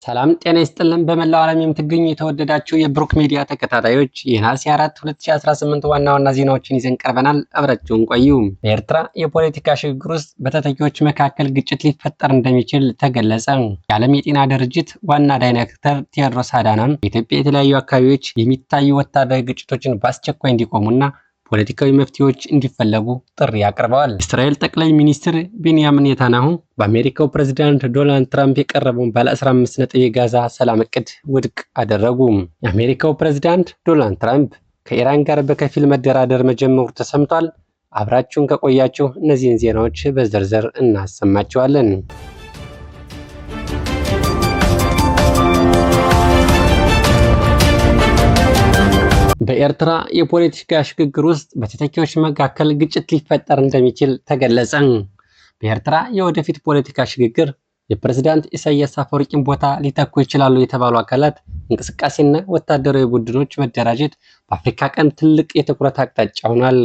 ሰላም ጤና ይስጥልን። በመላው ዓለም የምትገኙ የተወደዳችሁ የብሩክ ሚዲያ ተከታታዮች የነሐሴ 4 2018 ዋና ዋና ዜናዎችን ይዘን ቀርበናል። አብራችሁን ቆዩ። በኤርትራ የፖለቲካ ሽግግር ውስጥ በተተኪዎች መካከል ግጭት ሊፈጠር እንደሚችል ተገለጸ። የዓለም የጤና ድርጅት ዋና ዳይሬክተር ቴዎድሮስ አድሃኖም በኢትዮጵያ የተለያዩ አካባቢዎች የሚታዩ ወታደራዊ ግጭቶችን በአስቸኳይ እንዲቆሙና ፖለቲካዊ መፍትሄዎች እንዲፈለጉ ጥሪ አቅርበዋል። የእስራኤል ጠቅላይ ሚኒስትር ቤንያሚን ኔታንያሁ በአሜሪካው ፕሬዝዳንት ዶናልድ ትራምፕ የቀረበውን ባለ 15 ነጥብ የጋዛ ሰላም እቅድ ውድቅ አደረጉ። የአሜሪካው ፕሬዝዳንት ዶናልድ ትራምፕ ከኢራን ጋር በከፊል መደራደር መጀመሩ ተሰምቷል። አብራችሁን ከቆያችሁ እነዚህን ዜናዎች በዝርዝር እናሰማችኋለን። በኤርትራ የፖለቲካ ሽግግር ውስጥ በተተኪዎች መካከል ግጭት ሊፈጠር እንደሚችል ተገለጸ። በኤርትራ የወደፊት ፖለቲካ ሽግግር የፕሬዝዳንት ኢሳያስ አፈወርቂን ቦታ ሊተኩ ይችላሉ የተባሉ አካላት እንቅስቃሴና ወታደራዊ ቡድኖች መደራጀት በአፍሪካ ቀንድ ትልቅ የትኩረት አቅጣጫ ሆኗል።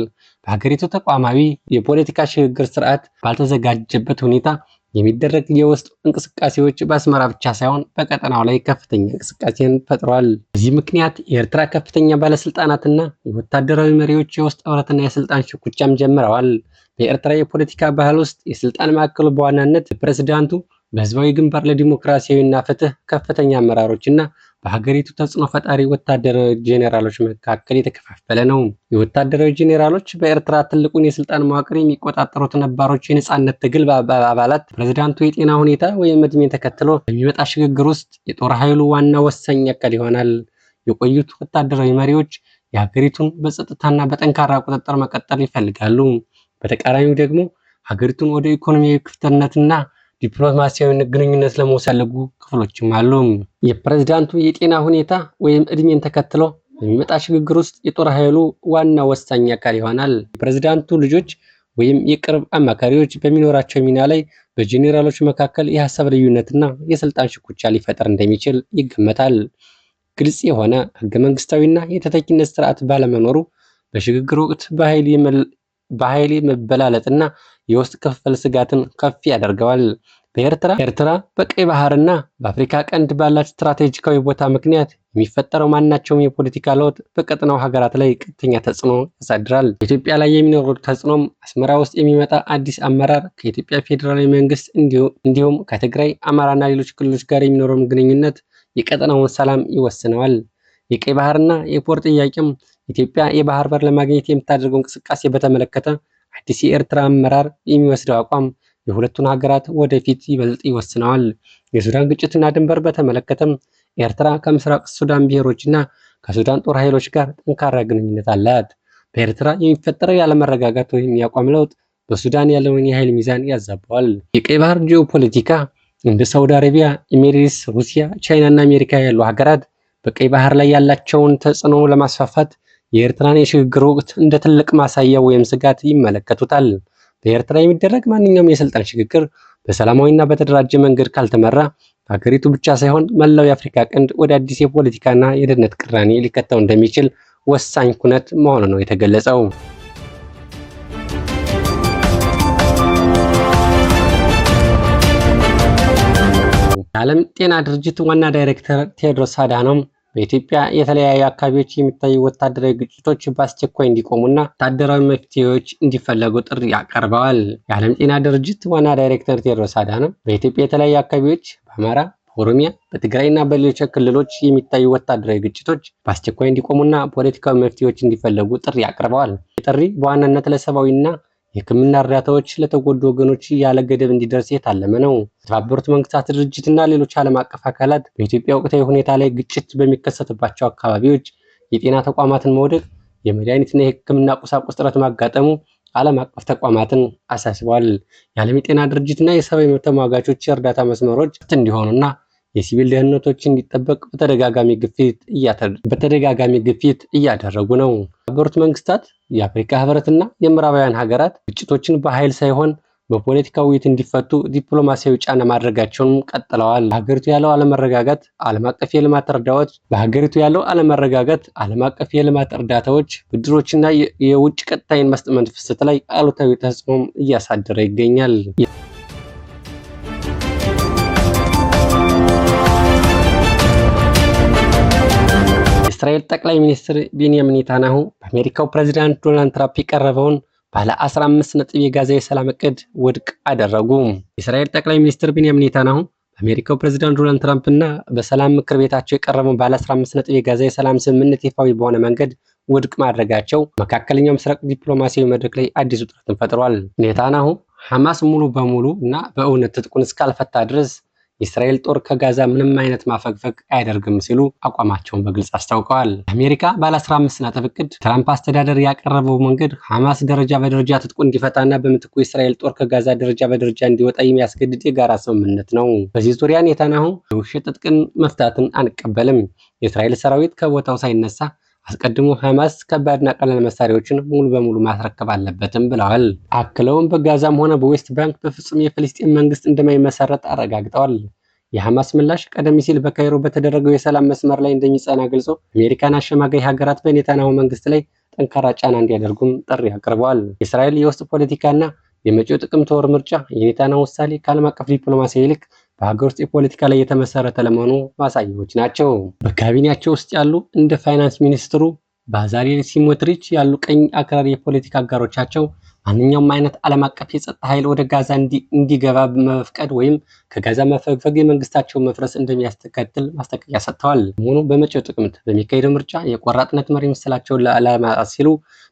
በሀገሪቱ ተቋማዊ የፖለቲካ ሽግግር ስርዓት ባልተዘጋጀበት ሁኔታ የሚደረግ የውስጥ እንቅስቃሴዎች በአስመራ ብቻ ሳይሆን በቀጠናው ላይ ከፍተኛ እንቅስቃሴን ፈጥሯል። በዚህ ምክንያት የኤርትራ ከፍተኛ ባለስልጣናትና የወታደራዊ መሪዎች የውስጥ ህብረትና የስልጣን ሽኩቻም ጀምረዋል። በኤርትራ የፖለቲካ ባህል ውስጥ የስልጣን ማዕከሉ በዋናነት ፕሬዝዳንቱ በህዝባዊ ግንባር ለዲሞክራሲያዊና ፍትህ ከፍተኛ አመራሮችና በሀገሪቱ ተጽዕኖ ፈጣሪ ወታደራዊ ጄኔራሎች መካከል የተከፋፈለ ነው። የወታደራዊ ጄኔራሎች በኤርትራ ትልቁን የስልጣን መዋቅር የሚቆጣጠሩት ነባሮች የነጻነት ትግል አባላት ፕሬዝዳንቱ የጤና ሁኔታ ወይም እድሜን ተከትሎ በሚመጣ ሽግግር ውስጥ የጦር ኃይሉ ዋና ወሳኝ አካል ይሆናል። የቆዩት ወታደራዊ መሪዎች የሀገሪቱን በጸጥታና በጠንካራ ቁጥጥር መቀጠል ይፈልጋሉ። በተቃራኒው ደግሞ ሀገሪቱን ወደ ኢኮኖሚያዊ ክፍትነትና ዲፕሎማሲያዊ ግንኙነት ለመውሰድ ክፍሎችም አሉ። የፕሬዝዳንቱ የጤና ሁኔታ ወይም እድሜን ተከትሎ በሚመጣ ሽግግር ውስጥ የጦር ኃይሉ ዋና ወሳኝ አካል ይሆናል። የፕሬዝዳንቱ ልጆች ወይም የቅርብ አማካሪዎች በሚኖራቸው ሚና ላይ በጄኔራሎች መካከል የሀሳብ ልዩነትና የስልጣን ሽኩቻ ሊፈጠር እንደሚችል ይገመታል። ግልጽ የሆነ ህገ መንግስታዊና የተተኪነት ስርዓት ባለመኖሩ በሽግግር ወቅት በኃይል መበላለጥና የውስጥ ክፍፍል ስጋትን ከፍ ያደርገዋል። በኤርትራ ኤርትራ በቀይ ባህርና በአፍሪካ ቀንድ ባላት ስትራቴጂካዊ ቦታ ምክንያት የሚፈጠረው ማናቸውም የፖለቲካ ለውጥ በቀጠናው ሀገራት ላይ ቀጥተኛ ተጽዕኖ ያሳድራል። በኢትዮጵያ ላይ የሚኖረው ተጽዕኖም አስመራ ውስጥ የሚመጣ አዲስ አመራር ከኢትዮጵያ ፌዴራላዊ መንግስት እንዲሁም ከትግራይ፣ አማራና ሌሎች ክልሎች ጋር የሚኖረውን ግንኙነት የቀጠናውን ሰላም ይወስነዋል። የቀይ ባህርና የፖርት ጥያቄም ኢትዮጵያ የባህር በር ለማግኘት የምታደርገው እንቅስቃሴ በተመለከተ አዲስ የኤርትራ አመራር የሚወስደው አቋም የሁለቱን ሀገራት ወደፊት ይበልጥ ይወስነዋል። የሱዳን ግጭትና ድንበር በተመለከተም ኤርትራ ከምስራቅ ሱዳን ብሔሮችና ከሱዳን ጦር ኃይሎች ጋር ጠንካራ ግንኙነት አላት። በኤርትራ የሚፈጠረው ያለመረጋጋት ወይም የአቋም ለውጥ በሱዳን ያለውን የኃይል ሚዛን ያዛባዋል። የቀይ ባህር ጂኦፖለቲካ እንደ ሳውዲ አረቢያ፣ ኤሚሬትስ፣ ሩሲያ፣ ቻይና እና አሜሪካ ያሉ ሀገራት በቀይ ባህር ላይ ያላቸውን ተጽዕኖ ለማስፋፋት የኤርትራን የሽግግር ወቅት እንደ ትልቅ ማሳያ ወይም ስጋት ይመለከቱታል። በኤርትራ የሚደረግ ማንኛውም የስልጣን ሽግግር በሰላማዊና በተደራጀ መንገድ ካልተመራ ሀገሪቱ ብቻ ሳይሆን መላው የአፍሪካ ቀንድ ወደ አዲስ የፖለቲካና የደህንነት ቅራኔ ሊከተው እንደሚችል ወሳኝ ኩነት መሆኑ ነው የተገለጸው። የዓለም ጤና ድርጅት ዋና ዳይሬክተር ቴዎድሮስ አድሃኖም በኢትዮጵያ የተለያዩ አካባቢዎች የሚታዩ ወታደራዊ ግጭቶች በአስቸኳይ እንዲቆሙና ወታደራዊ መፍትሄዎች እንዲፈለጉ ጥሪ አቀርበዋል። የዓለም ጤና ድርጅት ዋና ዳይሬክተር ቴዎድሮስ አድሃኖም በኢትዮጵያ የተለያዩ አካባቢዎች በአማራ፣ በኦሮሚያ፣ በትግራይና በሌሎች ክልሎች የሚታዩ ወታደራዊ ግጭቶች በአስቸኳይ እንዲቆሙና ፖለቲካዊ መፍትሄዎች እንዲፈለጉ ጥሪ አቅርበዋል። ጥሪ በዋናነት ለሰብአዊና የሕክምና እርዳታዎች ለተጎዱ ወገኖች ያለ ገደብ እንዲደርስ የታለመ ነው። የተባበሩት መንግስታት ድርጅትና ሌሎች ዓለም አቀፍ አካላት በኢትዮጵያ ወቅታዊ ሁኔታ ላይ ግጭት በሚከሰትባቸው አካባቢዎች የጤና ተቋማትን መውደቅ፣ የመድኃኒትና የሕክምና ቁሳቁስ እጥረት ማጋጠሙ ዓለም አቀፍ ተቋማትን አሳስበዋል። የዓለም የጤና ድርጅትና የሰብአዊ መብት ተሟጋቾች የእርዳታ መስመሮች ክፍት እንዲሆኑና የሲቪል ደህንነቶች እንዲጠበቅ በተደጋጋሚ ግፊት እያደረጉ ነው። የተባበሩት መንግስታት፣ የአፍሪካ ህብረትና የምዕራባውያን ሀገራት ግጭቶችን በኃይል ሳይሆን በፖለቲካ ውይይት እንዲፈቱ ዲፕሎማሲያዊ ጫና ማድረጋቸውን ቀጥለዋል። በሀገሪቱ ያለው አለመረጋጋት ዓለም አቀፍ የልማት እርዳታዎች በሀገሪቱ ያለው አለመረጋጋት ዓለም አቀፍ የልማት እርዳታዎች፣ ብድሮችና የውጭ ቀጥታ ኢንቨስትመንት ፍሰት ላይ አሉታዊ ተጽዕኖም እያሳደረ ይገኛል። የእስራኤል ጠቅላይ ሚኒስትር ቤንያሚን ኔታንያሁ በአሜሪካው ፕሬዚዳንት ዶናልድ ትራምፕ የቀረበውን ባለ 15 ነጥብ የጋዛ የሰላም እቅድ ውድቅ አደረጉ። የእስራኤል ጠቅላይ ሚኒስትር ቤንያሚን ኔታንያሁ በአሜሪካው ፕሬዚዳንት ዶናልድ ትራምፕ እና በሰላም ምክር ቤታቸው የቀረበውን ባለ 15 ነጥብ የጋዛ የሰላም ስምምነት ይፋዊ በሆነ መንገድ ውድቅ ማድረጋቸው መካከለኛው ምስራቅ ዲፕሎማሲያዊ መድረክ ላይ አዲስ ውጥረትን ፈጥሯል። ኔታንያሁ ሐማስ ሙሉ በሙሉ እና በእውነት ትጥቁን እስካልፈታ ድረስ የእስራኤል ጦር ከጋዛ ምንም አይነት ማፈግፈግ አያደርግም ሲሉ አቋማቸውን በግልጽ አስታውቀዋል። አሜሪካ ባለ 15 ነጥብ እቅድ ትራምፕ አስተዳደር ያቀረበው መንገድ ሐማስ ደረጃ በደረጃ ትጥቁ እንዲፈታና በምትኩ የእስራኤል ጦር ከጋዛ ደረጃ በደረጃ እንዲወጣ የሚያስገድድ የጋራ ስምምነት ነው። በዚህ ዙሪያ ኔታንያሁ የውሸት ትጥቅን መፍታትን አንቀበልም፣ የእስራኤል ሰራዊት ከቦታው ሳይነሳ አስቀድሞ ሐማስ ከባድና ቀላል መሳሪያዎችን ሙሉ በሙሉ ማስረከብ አለበትም ብለዋል። አክለውም በጋዛም ሆነ በዌስት ባንክ በፍጹም የፍልስጤም መንግስት እንደማይመሰረት አረጋግጠዋል። የሐማስ ምላሽ ቀደም ሲል በካይሮ በተደረገው የሰላም መስመር ላይ እንደሚጸና ገልጾ አሜሪካን አሸማጋይ ሀገራት በኔታንያሁ መንግስት ላይ ጠንካራ ጫና እንዲያደርጉም ጥሪ አቅርበዋል። የእስራኤል የውስጥ ፖለቲካና የመጪው ጥቅምት ወር ምርጫ የኔታንያሁ ውሳኔ ከዓለም አቀፍ ዲፕሎማሲ ይልቅ በሀገር ውስጥ የፖለቲካ ላይ የተመሰረተ ለመሆኑ ማሳያዎች ናቸው። በካቢኔያቸው ውስጥ ያሉ እንደ ፋይናንስ ሚኒስትሩ ባዛሌል ስሞትሪች ያሉ ቀኝ አክራሪ የፖለቲካ አጋሮቻቸው ማንኛውም አይነት ዓለም አቀፍ የጸጥታ ኃይል ወደ ጋዛ እንዲገባ መፍቀድ ወይም ከጋዛ መፈግፈግ የመንግስታቸውን መፍረስ እንደሚያስከትል ማስጠንቀቂያ ሰጥተዋል። መሆኑ በመጪው ጥቅምት በሚካሄደው ምርጫ የቆራጥነት መሪ ምስላቸውን ለማጣት ሲሉ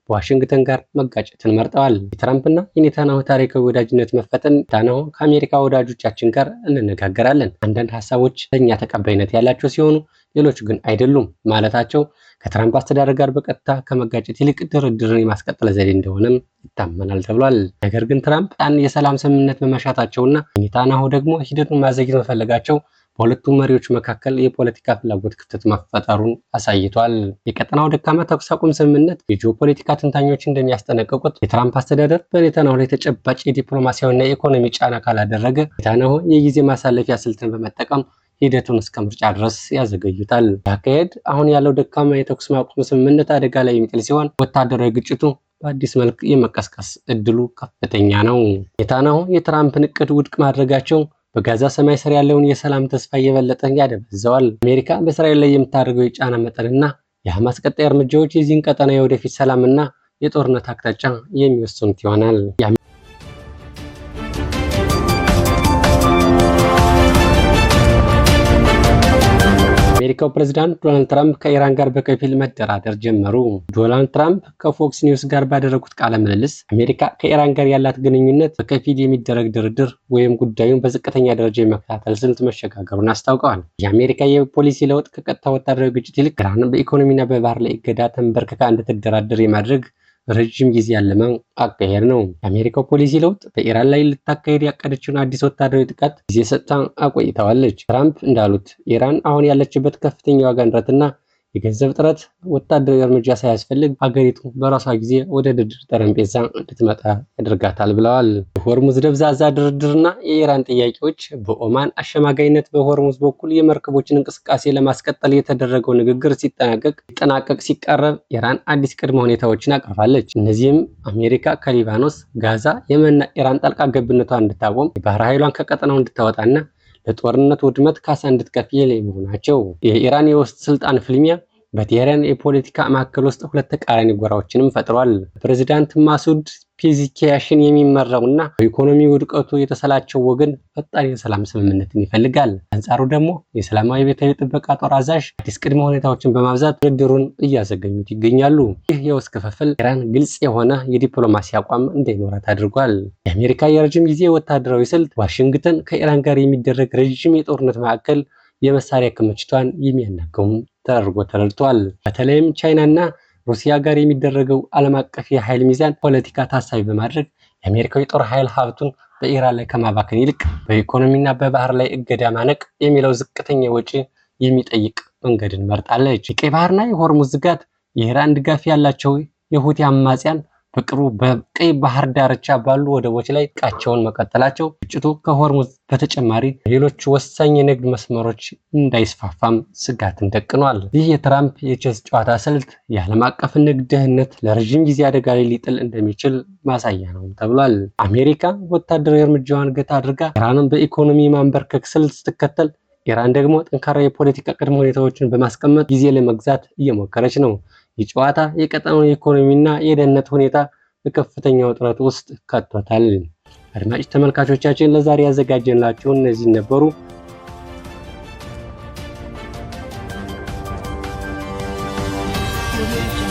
በዋሽንግተን ጋር መጋጨትን መርጠዋል። የትራምፕና የኔታንያሁ ታሪካዊ ወዳጅነት መፈተን ኔታንያሁ ከአሜሪካ ወዳጆቻችን ጋር እንነጋገራለን፣ አንዳንድ ሀሳቦች ለእኛ ተቀባይነት ያላቸው ሲሆኑ ሌሎች ግን አይደሉም ማለታቸው ከትራምፕ አስተዳደር ጋር በቀጥታ ከመጋጨት ይልቅ ድርድርን የማስቀጠል ዘዴ እንደሆነም ይታመናል ተብሏል። ነገር ግን ትራምፕ የሰላም ስምምነት መመሻታቸውና ኔታንያሁ ደግሞ ሂደቱን ማዘግየት መፈለጋቸው በሁለቱም መሪዎች መካከል የፖለቲካ ፍላጎት ክፍተት መፈጠሩን አሳይቷል። የቀጠናው ደካማ ተኩስ አቁም ስምምነት የጂኦፖለቲካ ተንታኞች እንደሚያስጠነቅቁት የትራምፕ አስተዳደር በኔታንያሁ ላይ ተጨባጭ የዲፕሎማሲያዊና የኢኮኖሚ ጫና ካላደረገ ኔታንያሁ የጊዜ ማሳለፊያ ስልትን በመጠቀም ሂደቱን እስከ ምርጫ ድረስ ያዘገዩታል። አካሄድ አሁን ያለው ደካማ የተኩስ ማቆም ስምምነት አደጋ ላይ የሚጥል ሲሆን ወታደራዊ ግጭቱ በአዲስ መልክ የመቀስቀስ እድሉ ከፍተኛ ነው። ኔታንያሁ የትራምፕን እቅድ ውድቅ ማድረጋቸው በጋዛ ሰማይ ስር ያለውን የሰላም ተስፋ እየበለጠ ያደበዝዘዋል። አሜሪካ በእስራኤል ላይ የምታደርገው የጫና መጠንና የሐማስ ቀጣይ እርምጃዎች የዚህን ቀጠና የወደፊት ሰላምና የጦርነት አቅጣጫ የሚወስኑት ይሆናል። የአሜሪካው ፕሬዝዳንት ዶናልድ ትራምፕ ከኢራን ጋር በከፊል መደራደር ጀመሩ። ዶናልድ ትራምፕ ከፎክስ ኒውስ ጋር ባደረጉት ቃለ ምልልስ አሜሪካ ከኢራን ጋር ያላት ግንኙነት በከፊል የሚደረግ ድርድር ወይም ጉዳዩን በዝቅተኛ ደረጃ የመከታተል ስልት መሸጋገሩን አስታውቀዋል። የአሜሪካ የፖሊሲ ለውጥ ከቀጥታ ወታደራዊ ግጭት ይልቅ ኢራን በኢኮኖሚና በባህር ላይ እገዳ ተንበርክካ እንድትደራደር የማድረግ ረጅም ጊዜ ያለመ አካሄድ ነው። የአሜሪካው ፖሊሲ ለውጥ በኢራን ላይ ልታካሄድ ያቀደችውን አዲስ ወታደራዊ ጥቃት ጊዜ ሰጥታ አቆይተዋለች። ትራምፕ እንዳሉት ኢራን አሁን ያለችበት ከፍተኛ ዋጋ ንረትና የገንዘብ እጥረት ወታደራዊ እርምጃ ሳያስፈልግ ሀገሪቱ በራሷ ጊዜ ወደ ድርድር ጠረጴዛ እንድትመጣ ያደርጋታል ብለዋል። የሆርሙዝ ደብዛዛ ድርድርና የኢራን ጥያቄዎች በኦማን አሸማጋይነት በሆርሙዝ በኩል የመርከቦችን እንቅስቃሴ ለማስቀጠል የተደረገው ንግግር ሲጠናቀቅ ሲቃረብ ኢራን አዲስ ቅድመ ሁኔታዎችን አቅርባለች። እነዚህም አሜሪካ ከሊባኖስ፣ ጋዛ፣ የመንና ኢራን ጣልቃ ገብነቷን እንድታቆም፣ የባህር ኃይሏን ከቀጠናው እንድታወጣና ለጦርነት ውድመት ካሳ እንድትከፍል የሚሉ ናቸው። የኢራን የውስጥ ስልጣን ፍልሚያ በቴህራን የፖለቲካ ማዕከል ውስጥ ሁለት ተቃራኒ ጎራዎችንም ፈጥሯል። ፕሬዚዳንት ማሱድ ፔዜሽኪያን የሚመራውና በኢኮኖሚ ውድቀቱ የተሰላቸው ወገን ፈጣን የሰላም ስምምነትን ይፈልጋል። አንጻሩ ደግሞ የእስላማዊ አብዮታዊ ጥበቃ ጦር አዛዥ አዲስ ቅድመ ሁኔታዎችን በማብዛት ድርድሩን እያዘገኙት ይገኛሉ። ይህ የውስጥ ክፍፍል ኢራን ግልጽ የሆነ የዲፕሎማሲ አቋም እንዳይኖራት አድርጓል። የአሜሪካ የረጅም ጊዜ ወታደራዊ ስልት ዋሽንግተን ከኢራን ጋር የሚደረግ ረጅም የጦርነት ማዕከል የመሳሪያ ክምችቷን የሚያናገውም ተደርጎ ተረድቷል። በተለይም ቻይናና ሩሲያ ጋር የሚደረገው ዓለም አቀፍ የኃይል ሚዛን ፖለቲካ ታሳቢ በማድረግ የአሜሪካው የጦር ኃይል ሀብቱን በኢራን ላይ ከማባከን ይልቅ በኢኮኖሚና በባህር ላይ እገዳ ማነቅ የሚለው ዝቅተኛ ወጪ የሚጠይቅ መንገድን መርጣለች። የቀይ ባህርና የሆርሙዝ ዝጋት የኢራን ድጋፍ ያላቸው የሁቲ አማጽያን በቅርቡ በቀይ ባህር ዳርቻ ባሉ ወደቦች ላይ ጥቃቸውን መቀጠላቸው ግጭቱ ከሆርሙዝ በተጨማሪ ሌሎች ወሳኝ የንግድ መስመሮች እንዳይስፋፋም ስጋትን ደቅኗል። ይህ የትራምፕ የቼስ ጨዋታ ስልት የዓለም አቀፍ ንግድ ደህንነት ለረዥም ጊዜ አደጋ ላይ ሊጥል እንደሚችል ማሳያ ነው ተብሏል። አሜሪካ ወታደራዊ እርምጃዋን ገታ አድርጋ ኢራንን በኢኮኖሚ ማንበርከክ ስልት ስትከተል ኢራን ደግሞ ጠንካራ የፖለቲካ ቅድመ ሁኔታዎችን በማስቀመጥ ጊዜ ለመግዛት እየሞከረች ነው። ይህ ጨዋታ የቀጠናውን የኢኮኖሚና የደህንነት ሁኔታ በከፍተኛ ውጥረት ውስጥ ከቶታል። አድማጭ ተመልካቾቻችን፣ ለዛሬ ያዘጋጀንላችሁ እነዚህ ነበሩ። Audio.